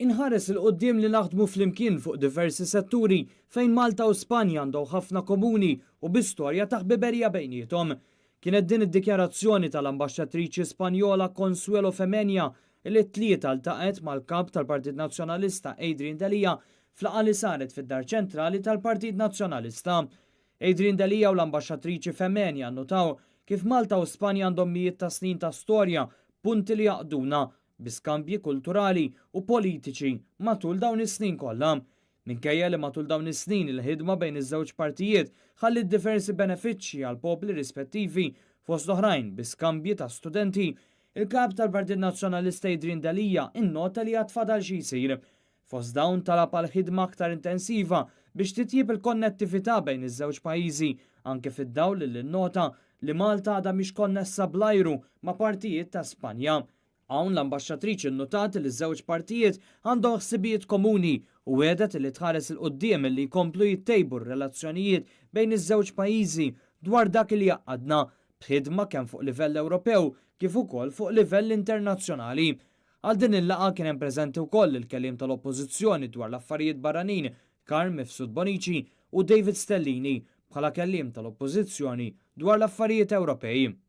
Inħares 'il quddiem li naħdmu flimkien fuq diversi setturi fejn Malta u Spanja għandhom ħafna komuni u bi storja ta' ħbiberija bejniethom. Kienet din id-dikjarazzjoni tal-Ambaxxatriċi Spanjola Consuelo Femenia li t-Tlieta ltaqgħet mal-Kap tal-Partit Nazzjonalista Adrian Delia f'laqgħa li saret fid-Dar Ċentrali tal-Partit Nazzjonalista. Adrian Delia u l-Ambaxxatriċi Femenia nnutaw kif Malta u Spanja għandhom mijiet ta' snin ta' storja, punti li jgħaqqduna, bi skambji kulturali u politiċi matul dawn is-snin kollha. Minkejja li matul dawn is-snin il-ħidma bejn iż-żewġ partijiet ħalliet diversi benefiċċji għall-popli rispettivi fost oħrajn bi skambji ta' studenti, il-Kap tal-Partit Nazzjonalista Adrian Delia innota li għad fadal xi jsir. Fost dawn talab għal ħidma aktar intensiva biex titjib il-konnettività bejn iż-żewġ pajjiżi anke fid-dawl li nnota li Malta għadha mhix konnessa bl-ajru ma' partijiet ta' Spanja. Hawn l-Ambaxxatriċi nnutat li ż-żewġ partijiet għandhom ħsibijiet komuni u wegħdet li tħares 'il quddiem li jkomplu jittejbu r-relazzjonijiet bejn iż-żewġ pajjiżi dwar dak li jgħaqqadna, b'ħidma kemm fuq livell Ewropew kif ukoll fuq livell internazzjonali. Għal din il-laqgħa kien hemm preżenti wkoll il-Kelliem tal-Oppożizzjoni dwar l-Affarijiet Barranin Carm Mifsud Bonnici u David Stellini bħala Kelliem tal-Oppożizzjoni dwar l-Affarijiet Ewropej.